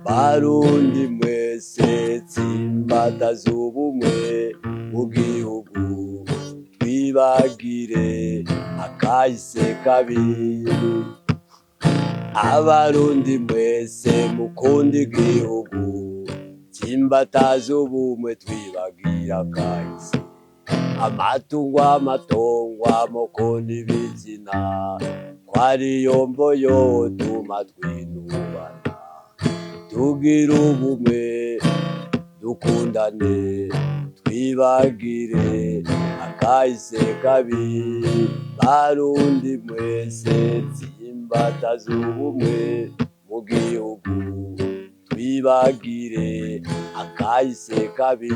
Barundi mwese, tsimbataza ubumwe mu gihugu, twibagire akahise kabi. Abarundi mwese mukunda igihugu, tsimbataza ubumwe, twibagira akahise. Amatungo, amatongo, amoko n'ibitsina, kwariyo mvo yotuma twinubana. Tugira ubumwe, dukundane, twibagire akahise kabi. Barundi mwese, tsimbataza ubumwe mu gihugu, twibagire akahise kabi.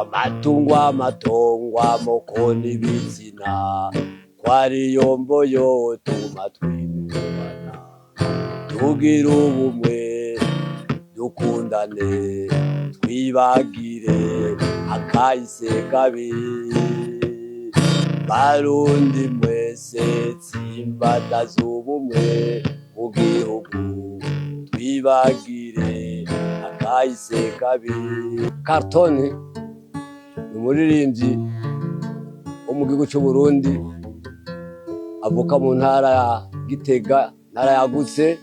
Amatungo, amatongo, amoko n'ibitsina, kwariyo mvo yotuma twinubana. Tugira ubumwe, dukundane, twibagire akahise kabi. Barundi mwese, tsimbataza ubumwe mu gihugu, twibagire akahise kabi. Carton ni umuririmbyi wo mu gihugu c'u Burundi, avuka mu ntara ya Gitega, intara yagutse.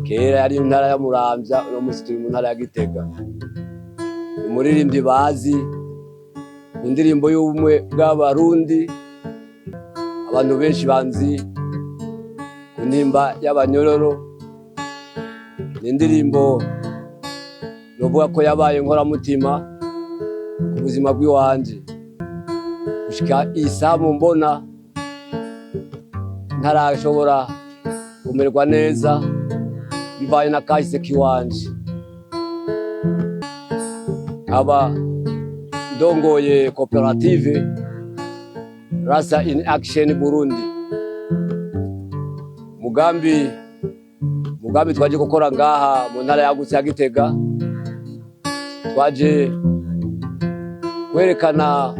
Kera yari intara ya Muramvya, uno munsi turi mu ntara ya Gitega. Ni umuririmbyi bazi ku ndirimbo y'ubumwe bw'Abarundi. Abantu benshi banzi ku Ntimba y'Abanyororo. Ni indirimbo novuga ko yabaye nkoramutima ku buzima bw'iwanje gushika isamu mbona ntarashobora kumererwa neza bivaye na kahise kiwanje. Nkaba ndongoye koperative Rasta in Action Burundi. Mugambi twaje gukora ngaha mu ntara yagutse ya Gitega, twaje kwerekana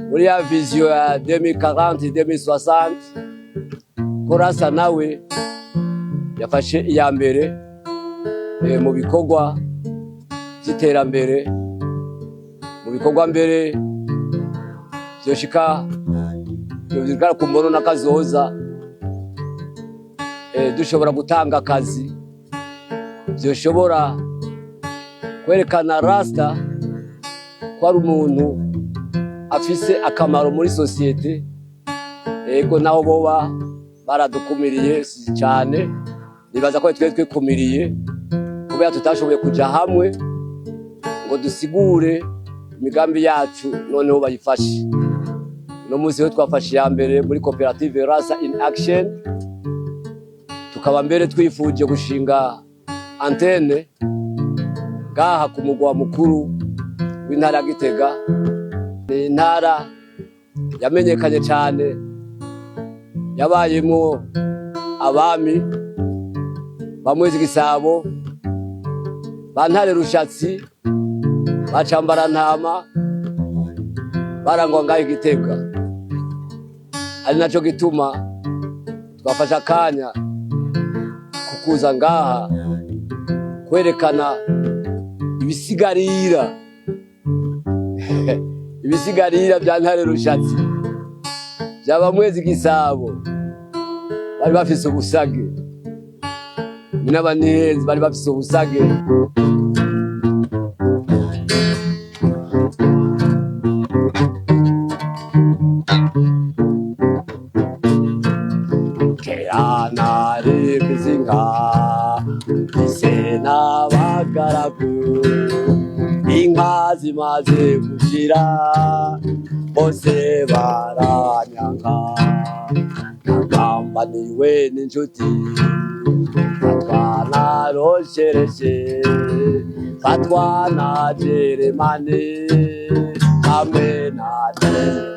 muri ya vision ya 2040 2060 ko Rasta nawe yafashe iya mbere mu bikorwa by'iterambere, mu bikorwa mbere vyoshika vyoshika ku mbono n'akazoza, dushobora gutanga akazi, vyoshobora kwerekana Rasta ko ari umuntu afise akamaro muri société. Ego, naho boba baradukumiriye cyane, nibaza ko twe twikumiriye kubera tutashoboye kuja hamwe ngo dusigure imigambi yacu, noneho bayifashe. Uno munsi rero twafashe iya mbere muri koperative Rasta in Action, tukaba mbere twifuje gushinga antenne ngaha ku mugwa mukuru w'intara ya Gitega. Ni intara yamenyekanye cyane, yabayemo abami bamwezi Gisabo, ba Ntare Rushatsi, ba Cambarantama, barangwa ngaho Igitega. Ari naco gituma twafashe akanya kukuza ngaha kwerekana ibisigarira bya Ntare Rushatsi, bya Bamwezi Gisabo. Bari bafise ubusage, n'abanihenzi bari bafise ubusage. Kera nari mfise inka, mfise n'abagaragu. Inka zimaze gushira, bose baranyanka. Nagambaniwe n'inshuti, fatwa na Roshereshe, fatwa na Jeremani hamwe na Jeremani.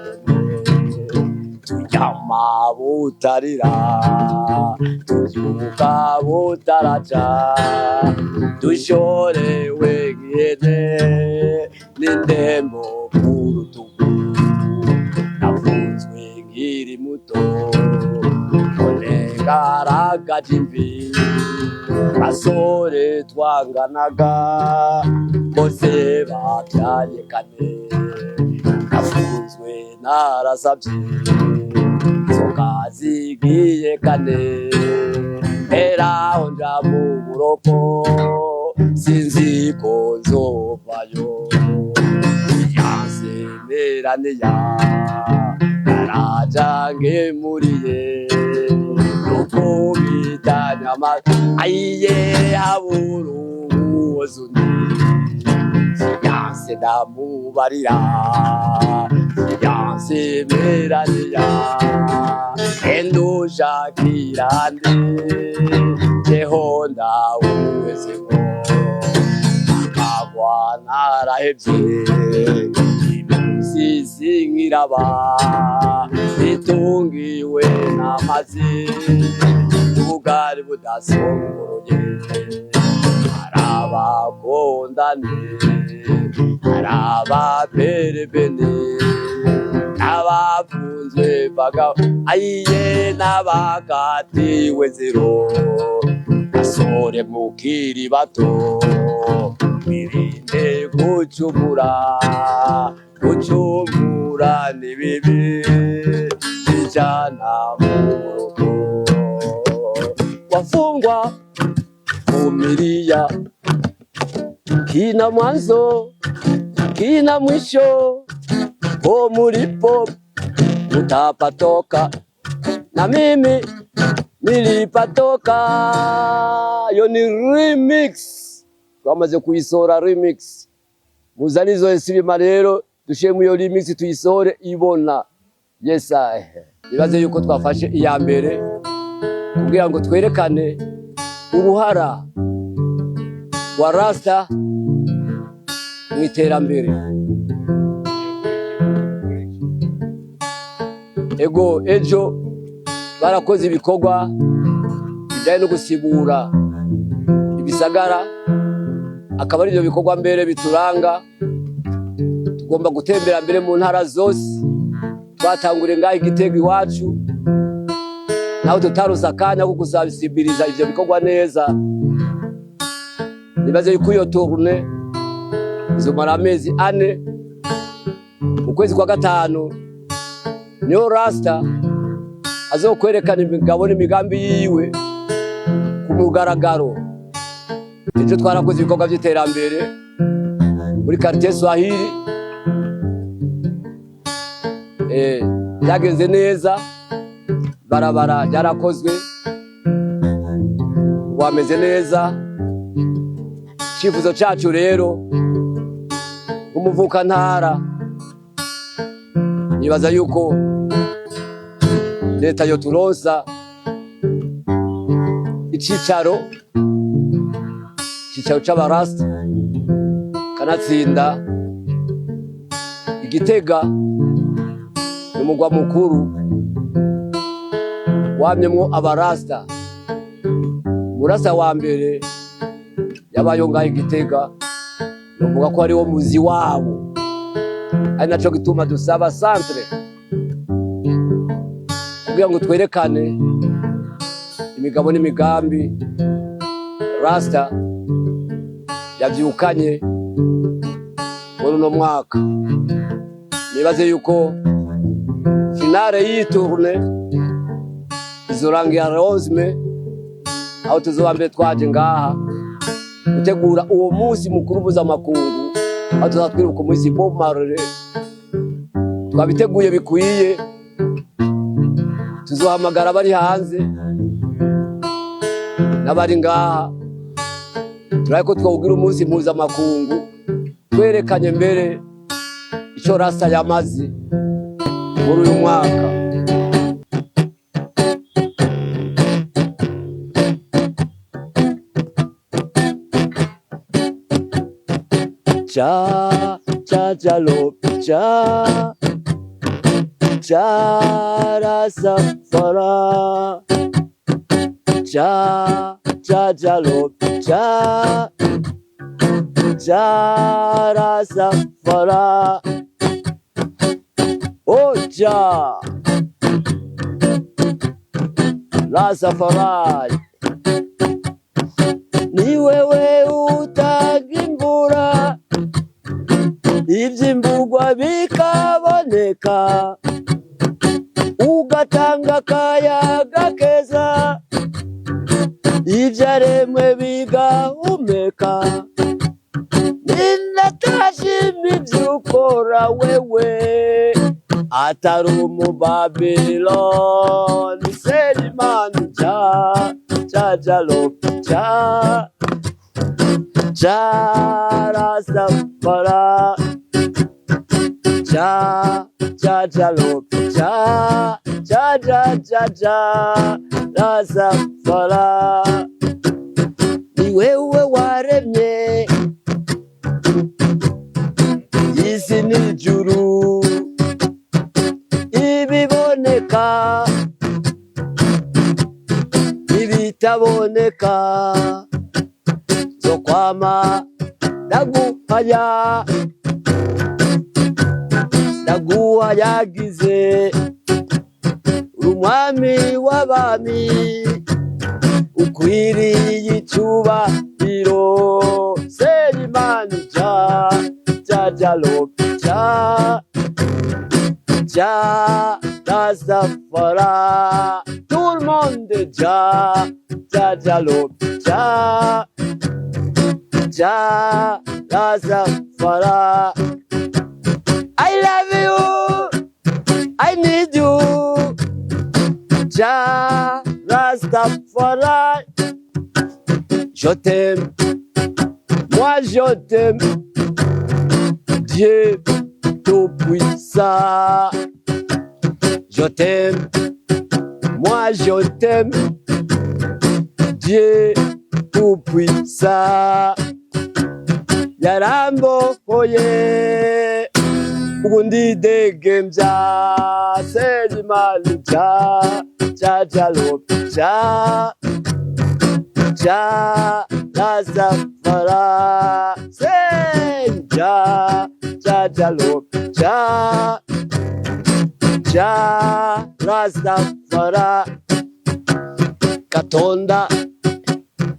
Turyama butarira, tubyuka butaraca, dushorewe nk'ihene n'indembo ku rutugu. Nafunzwe nkiri muto, none Ngaragaje imvi, basore twanganaga bose babyaye kane. Nafunzwe narasabye, inzoka zigiye kane. Eraho nja mu buroko, sinzi ko nzovayo. Yansemeraniya karajangemuriye rukubitanyama aiye haburu uwozuni. Yanse ndamubarira, yansemeraniya endushakirande jeho ndawuwezemo. Akagwa narahevye, imisisi nkiraba itungiwe n'amazi, ubugari budasongoroye. Harabakondane, harabaperebene, n'abafunzwe baga ayiye, n'abakatiwe zero. Basore mukiri bato, mwirinde gucumura, gucumura ni bibi bijana mu rugo. Wafungwa, vumilia, kina mwanzo kina mwisho, po mulipo mutapatoka, na mimi nilipatoka. Yo ni remix, twamaze kuyisohora remix. Muzane izo esirima rero dushiremo iyo remix, tuyisohore ibona. Yes, nibaze yuko twafashe iya mbere kugira ngo twerekane uruhara wa rasta mu iterambere. Ego, ejo barakoze ibikorwa bijyanye no gusibura ibisagara, akaba ari ibyo bikorwa mbere bituranga. Tugomba gutembera mbere mu ntara zose, twatanguriye ngaho Igitego iwacu, naho tutaronse akanya ko kuzabisibiriza ivyo bikorwa neza. Nibaze yuko iyo tournée izomara amezi 4. Mu kwezi kwa gatanu niho rasta azokwerekana imigabo n'imigambi yiwe ku mugaragaro. Ejo twarakoze ibikorwa vy'iterambere muri quartier Swahili, byagenze neza, barabara ryarakozwe, wameze neza. Icyifuzo cyacu rero umuvukantara, nibaza yuko leta yoturonsa icicaro c'abarasta. Kanatsinda Igitega ni umugwa mukuru wamyemwo abarasta. Murasa wa mbere yabayo ngaho Igitega, novuga ko ari wo muzi wabo, ari naco gituma dusaba centre kugira ngo twerekane imigabo n'imigambi rasta yavyukanye muri uno mwaka. Nibaze yuko finale y'iyi tournée izorangira le 11 mai, aho tuzoba mbere twaje ngaha gutegura uwo munsi mukuru mpuzamakungu, aho tuzatwibuka umunsi Bob Marley. Twabiteguye bikwiye, tuzohamagara abari hanze n'abari ngaha, turabe ko twawugira umunsi mpuzamakungu, twerekanye mbere ico rasta yamaze muri uyu mwaka. Cha cha cha lo cha cha rasa fara, cha cha cha lo cha cha rasa fara oh cha. Rastafari. Ni wewe utanga imvura, ivyimburwa bikaboneka, ugatanga akayaga keza, ivyaremwe bigahumeka. Ninatashima ivyo ukora wewe, atari umubabiloni. Selimani Jah, Jah Jah Love, Jah, Jah Rastafari. Jah, Jah Jah Love, Jah, Jah Jah Jah Jah Rastafari. Ni wewe waremye isi n'ijuru, ibiboneka ibitaboneka, zokwama ndaguhaya, ndaguhayagize, uri umwami w'abami, ukwiriye icubahiro. Selimani Jah, Jah Jah Love, Jah, Jah Rastafari. Tout le monde, Jah, Jah Jah Love, Jah, Jah Rastafari. I love you, I need you, Jah Rastafari. Je t'aime, moi je t'aime, Dieu Tout-Puissant. Je t'aime, moi je t'aime, Dieu Tout-Puissant. Yarambohoye, ubu ndidegembya. Selimani Jah, Jah Jah Love, Jah, Jah Rastafari. Say Jah, Jah Jah Love, Jah, Jah Rastafari. Katonda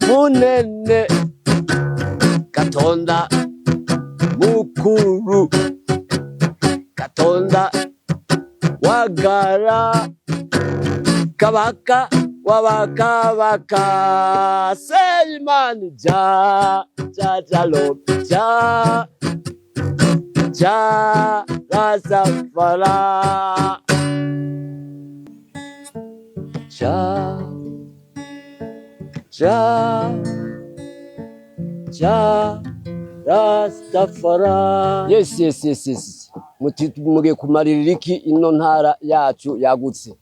munene, Katonda mukuru, Katonda wagara, Kabaka wabakabaka. Selimani Jah, Jah Jah Love, Jah, Jah Rastafari. Jah, Jah, Jah Rastafari. Yes. Muti mugiye kumarira iki ino ntara yacu yagutse?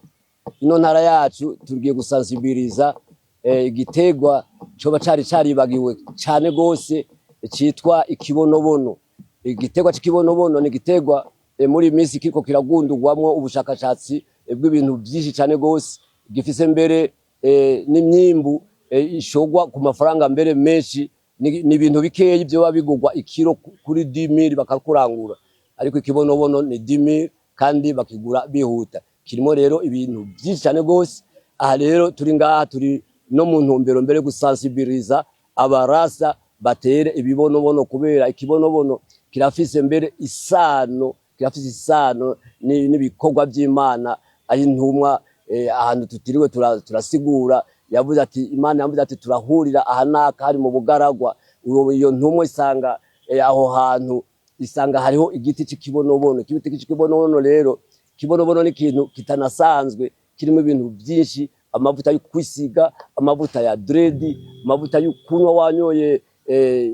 Ino ntara yacu tugiye gusansibiriza igitegwa coba cari caribagiwe cane gose, citwa ikibonobono. Igitegwa c'ikibonobono ni igitegwa muri iyi minsi kiriko kiragundurwamwo ubushakashatsi bw'ibintu vyinshi cane gose, gifise mbere n'imyimbu ishogwa ku mafaranga mbere menshi. Ni ibintu bikeyi vyoba bigurwa ikiro kuri 10,000 bakakurangura, ariko ikibonobono ni 10,000 kandi bakigura bihuta. Kirimo rero ibintu vyinshi cane gose. Aha rero turi ngaha, turi no mu ntumbero mbere gusansibiriza abarasa batere ibibonobono, kubera ikibonobono kirafise mbere isano, kirafise isano n'ibikorwa vy'Imana, ari intumwa ahantu tutiriwe turasigura. Yavuze ati Imana yavuze ati turahurira aha naka hari mu bugaragwa. Iyo ntumwa isanga aho hantu, isanga hariho igiti c'ikibonobono. Igiti c'ikibonobono rero, kibonobono ni ikintu kitanasanzwe, kirimo ibintu byinshi: amavuta yo kwisiga, amavuta ya dread, amavuta yo kunywa wanyoye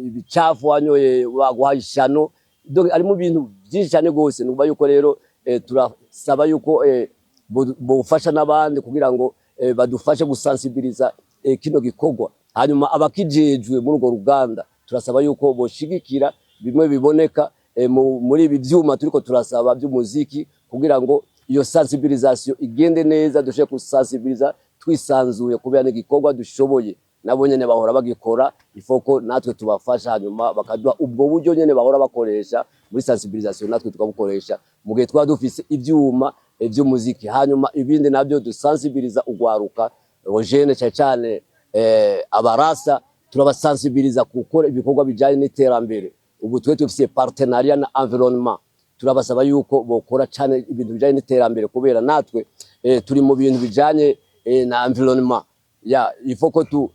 ibicafu, wanyoye waguhaye ishano. Donc harimo ibintu byinshi cyane gose. Nukuvuga yuko rero turasaba yuko bofasha n'abandi kugira ngo badufashe gusansibiriza kino gikorwa. Hanyuma abakijejwe muri urwo ruganda, turasaba yuko boshigikira bimwe biboneka muri ibi vyuma turiko turasaba by'umuziki, kugira ngo iyo sensibilisation igende neza, dushobore gusensibiliza twisanzuye, kubera n'igikorwa dushoboye. Nabo nyene bahora bagikora, ifoko natwe tubafasha, hanyuma bakaduha ubwo buryo nyene bahora bakoresha muri sensibilisation, natwe tukabukoresha mu gihe twaba dufise ivyuma vy'umuziki. Hanyuma ibindi nabyo dusensibiliza ugwaruka. Eugene, cyane cyane abarasa turabasensibiliza gukora ibikorwa bijanye n'iterambere. Ubu twe dufise partenariat na environnement, turabasaba yuko bokora cyane ibintu bijanye n'iterambere, kubera natwe turi mu bintu bijanye na environnement. Ya il faut ko tu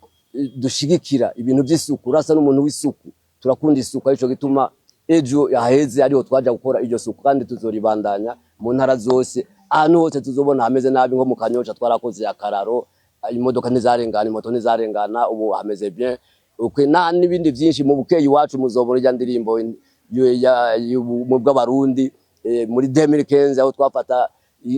dushigikira ibintu by'isuku. Rasa n'umuntu w'isuku, turakunda isuku, arico gituma ejo yaheze ariho twaja gukora iryo suku, kandi tuzoribandanya mu ntara zose, ahantu hose tuzobona hameze nabi. Nko mu Kanyosha twarakoze akararo, imodoka ntizarengana, moto ntizarengana, ubu hameze bien. Ukwe na n'ibindi byinshi mu Bukeye iwacu muzobona irya ndirimbo mu bw'Abarundi muri 2015, aho twafata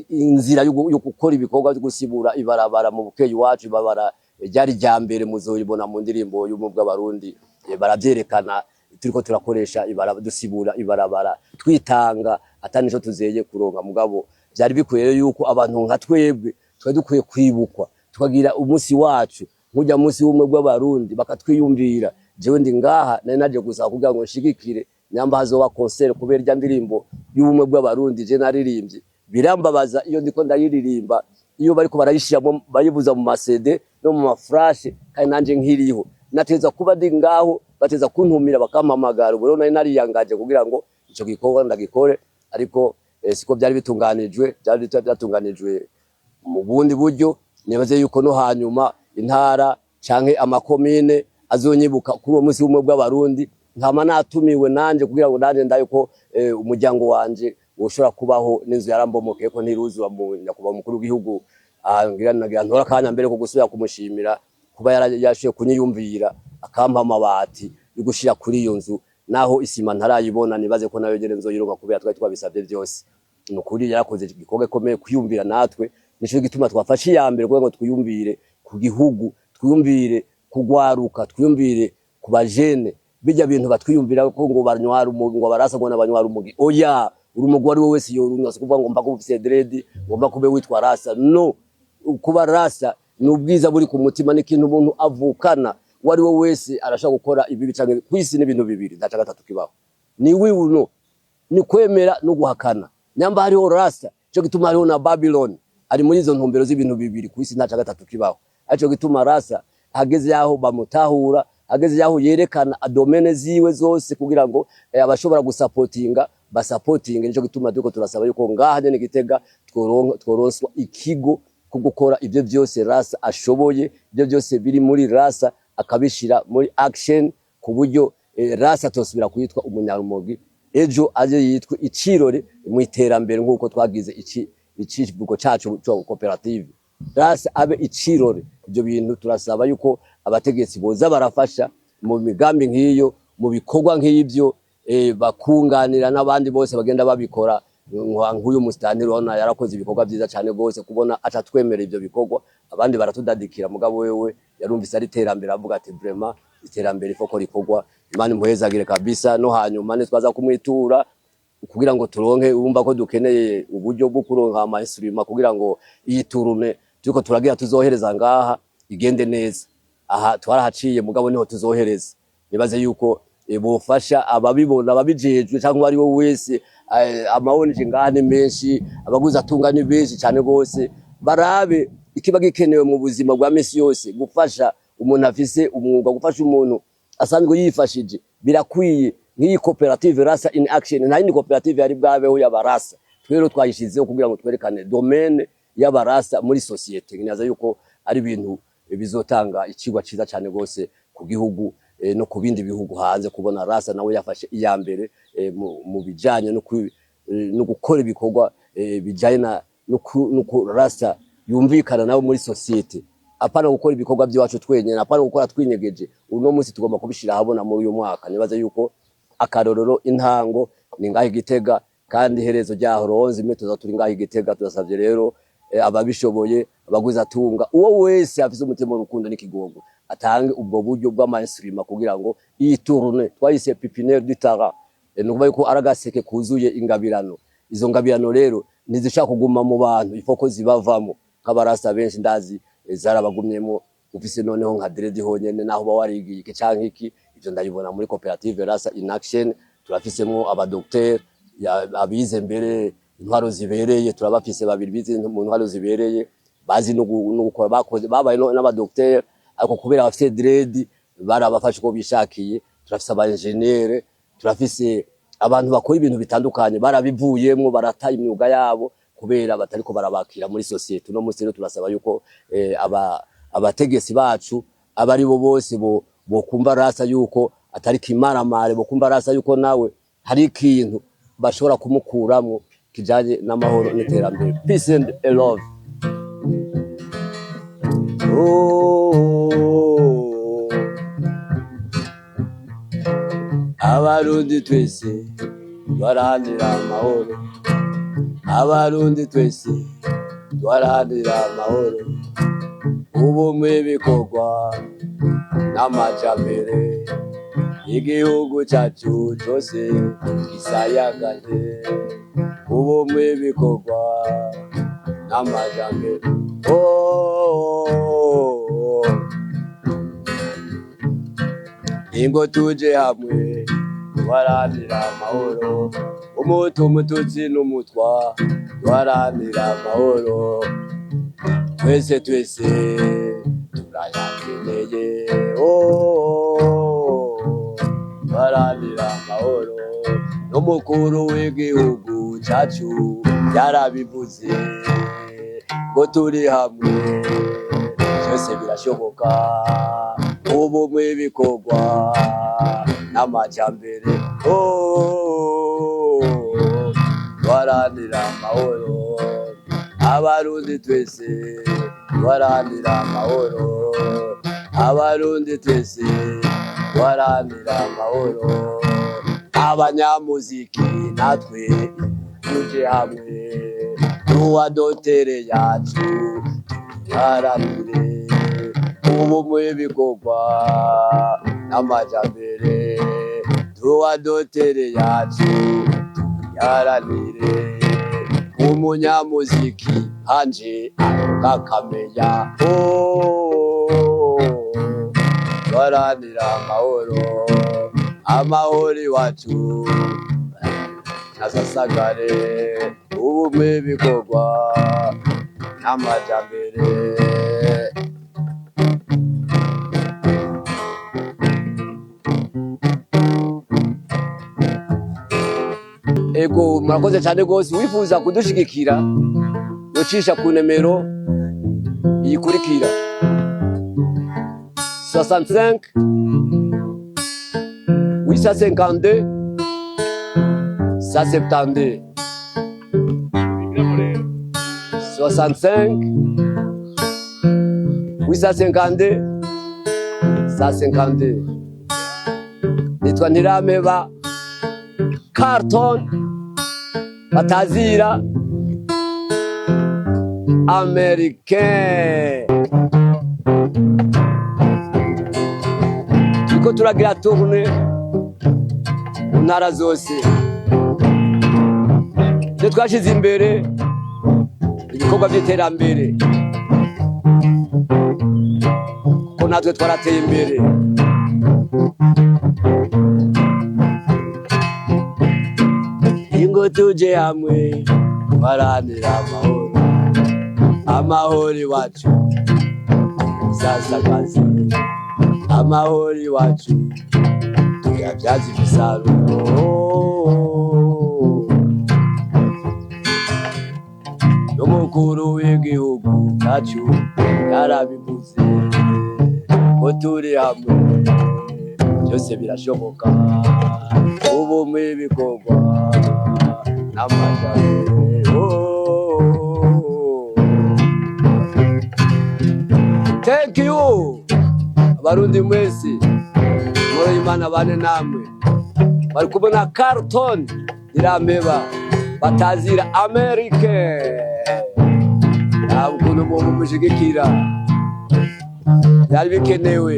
inzira yo gukora ibikorwa byo gusibura ibarabara mu Bukeye iwacu, ibarabara ryari rya mbere. Muzoribona mu ndirimbo y'ubumwe bw'Abarundi, baravyerekana turiko turakoresha ibarabara, dusibura ibarabara, twitanga atani nico tuzeye kuronka. Mugabo byari bikwiye yuko abantu nka twebwe twari dukwiye kwibukwa, tukagira umunsi wacu nk'ujya munsi w'ubumwe bw'Abarundi, bakatwiyumvira. Jewe ndi ngaha, nari naje gusaba kugira ngo nshigikire nyamba hazoba concert, kubera irya ndirimbo y'ubumwe bw'Abarundi je naririmbye, birambabaza iyo ndiko ndayiririmba, iyo bariko barayishiramo, bayibuza mu ma CD no mu ma flash, kandi nanje nkiriho nateza kuba ndi ngaho, bateza kuntumira bakampamagara. Ubu rero nari nariyangaje kugira ngo ico gikorwa ndagikore, ariko siko byari bitunganijwe, byari byatunganijwe mu bundi buryo. Nibaze yuko no hanyuma intara canke amakomine azonyibuka kuri uwo munsi w'ubumwe bw'Abarundi, nkama natumiwe nanje kugira ngo nanje ndayo ko umuryango wanje woshobora kubaho n'inzu yarambomokeye ko ntiruzura. Mu nyakubahwa umukuru w'igihugu, ngira nagira ntora akanya mbere ko gusubira kumushimira kuba yarashoboye kunyiyumvira akampa amabati yo gushira kuri iyo nzu, naho isima ntarayibona. Nibaze ko nayo nyene nzoyironka kubera twari twabisabye byose. Ni ukuri yarakoze igikorwa gikomeye kwiyumvira natwe. Nico gituma twafashe iya mbere kugira ngo twiyumvire ku gihugu, twiyumvire kugwaruka, twiyumvire ku bajene. Bijya bintu batwiyumvira ko ngo banywara umugi, ngo barasa, ngo n'abanywara umugi, oya. Urumogi ari we wese yorunywa, si kuvuga ngo mpaka ufise dread, ngo mpaka ube witwa rasa. No kuba rasa ni ubwiza buri ku mutima, ni ikintu umuntu avukana. Uwo ari we wese arashobora gukora ibibi canke kwisi n'ibintu bibiri, nta ca gatatu kibaho, ni wiwuno, ni kwemera no guhakana. Nyamba hariho rasa, cyo gituma hariho na Babylon, ari muri izo ntumbero z'ibintu bibiri kwisi, nta ca gatatu kibaho. Arico gituma rasa hageze yaho bamutahura, hageze yaho yerekana domaine ziwe zose kugira ngo abashobora gusapotinga basapotinge. Nico gituma turiko turasaba yuko ngaha nyene Gitega tworonswa ikigo ko gukora ibyo byose rasa ashoboye, ibyo byose biri muri rasa akabishira muri action, ku buryo rasa tosubira kwitwa umunyarumogi, ejo aje yitwe icirore mu iterambere, nk'uko twagize iki icivugo cacu cyo koperative, rasa abe icirore. Ibyo bintu turasaba yuko abategetsi boza barafasha mu migambi nk'iyo, mu bikorwa nk'ibyo, bakunganira n'abandi bose bagenda babikora. Nk'uyu musitanteri urabona yarakoze ibikorwa byiza cyane rwose, kubona aca twemera ibyo bikorwa, abandi baratudadikira, mugabo wewe yarumvise ari iterambere, avuga ati vraiment iterambere ifoko rikorwa. Imana imuhezagire kabisa. No hanyuma nitwaza kumwitura kugira ngo turonke, urumva ko dukeneye uburyo bwo kuronka ama instrument kugira ngo iyi tournée turiko turagira tuzohereza ngaha igende neza. Aha twarahaciye, mugabo niho tuzohereza. Nibaze yuko bofasha ababibona, ababijejwe cyangwa ari we wese. Ama ONG ngaha ni menshi, abaguzi atunga ni benshi cyane gose, barabe ikiba gikenewe mu buzima bwa misi yose. Gufasha umuntu afise umwuga, gufasha umuntu asanzwe yifashije, birakwiye. Nk'iyi koperative Rasa in Action, nta yindi koperative yari bwabeho y'abarasa. Twe rero twayishizeho kugira ngo twerekane domaine y'abarasa muri société. Ninaza yuko ari ibintu bizotanga ikigwa ciza cyane gose ku gihugu no ku bindi bihugu hanze, kubona rasa nawe yafashe iya mbere mu bijanye no gukora ibikorwa bijanye na no ku rasa yumvikana nawe muri société. Apana gukora ibikorwa by'iwacu twenyene, apana gukora twinyegeje. Uno munsi tugomba kubishira ahabona muri uyu mwaka. Nibaze yuko akarorero, intango ni ngaho Igitega, kandi iherezo ryaho ronze imwe tuza turi ngaho Igitega. Turasavye rero ababishoboye, abaguzi atunga, uwo wese afise umutima w'urukundo n'ikigogo, atange ubwo buryo bw'ama instrument kugira ngo iyi tournée twayise pépinière du talent. Ni ukuvuga yuko ari agaseke kuzuye ingabirano. Izo ngabirano rero ntizishaka kuguma mu bantu, ifo ko zibavamo. Nk'abarasa benshi ndazi zarabagumyemo, ufise noneho nka dread honyene, naho uba warigiye iki canke iki. Ivyo ndabibona muri koperative Rasa in Action. Turafisemo abadokiteri abize mbere intwaro zibereye, turabafise babiri bize mu ntwaro zibereye. Bazi no gukora, bakoze, babaye n'abadokiteri, ariko kubera bafise dread barabafashe uko bishakiye. Turafise aba engineer, turafise abantu bakora ibintu bitandukanye, barabivuyemwo, barata imyuga yabo kubera batariko barabakira muri société. Uno munsi rero turasaba yuko abategetsi bacu, abari bo bose, bo bokumva rasa yuko atari kimaramare, bokumva rasa yuko nawe hari ikintu bashobora kumukuramwo kijanye n'amahoro n'iterambere. Peace and love. Oh. Abarundi twese twaranira amahoro, Abarundi twese twaranira amahoro, ubumwe, ibikorwa n'amajambere, igihugu cyacu cyose gisayagane. Ubumwe, ibikorwa n'amajambere. Oh, ingo tuje hamwe twaranira amahoro, Umuhutu, Umututsi n'Umutwa, twaranira amahoro twese, twese turayakeneye. Oh, twaranira amahoro, n'umukuru w'igihugu cyacu yarabivuze ngo turi hamwe byose birashoboka. Ubumwe, ibikorwa n'amajambere. Oh, twaranira amahoro, Abarundi twese twaranira amahoro, Abarundi twese twaranira amahoro. Abanyamuziki natwe tuje hamwe, tuwadotere yacu, tuharanire ubumwe, ibikorwa n'amajambere. Tuwadotere yacu, tuharanire. Umunyamuziki hanje akamenya. Oh, twaranira amahoro, amahoro iwacu nasasagare, ubumwe, ibikorwa n'amajambere. Ego, murakoze cyane rwose. Wifuza kudushigikira yocisha ku nimero iyikurikira: 65 852 172, 65 852 152. Nitwa Ntirameba Carton, batazira Américain. Turiko turagira tournée mu ntara zose. Ivyo twashize imbere, ibikorwa vy'iterambere, kuko natwe twarateye imbere. Ingo tuje hamwe baranira amahoro, amahoro iwacu sasakazi, amahoro iwacu tuyabyaza imisaruro. N'umukuru w'igihugu cyacu yarabivuze ko turi hamwe byose birashoboka, ubumwe, ibikorwa n'amajambere. Oh. Thank you, Abarundi mwese, Amahoro y'Imana bane namwe. Bari kubona Carton Ntirameba, batazira Amerike. Ntabwo ukuntu mumushigikira byari bikenewe.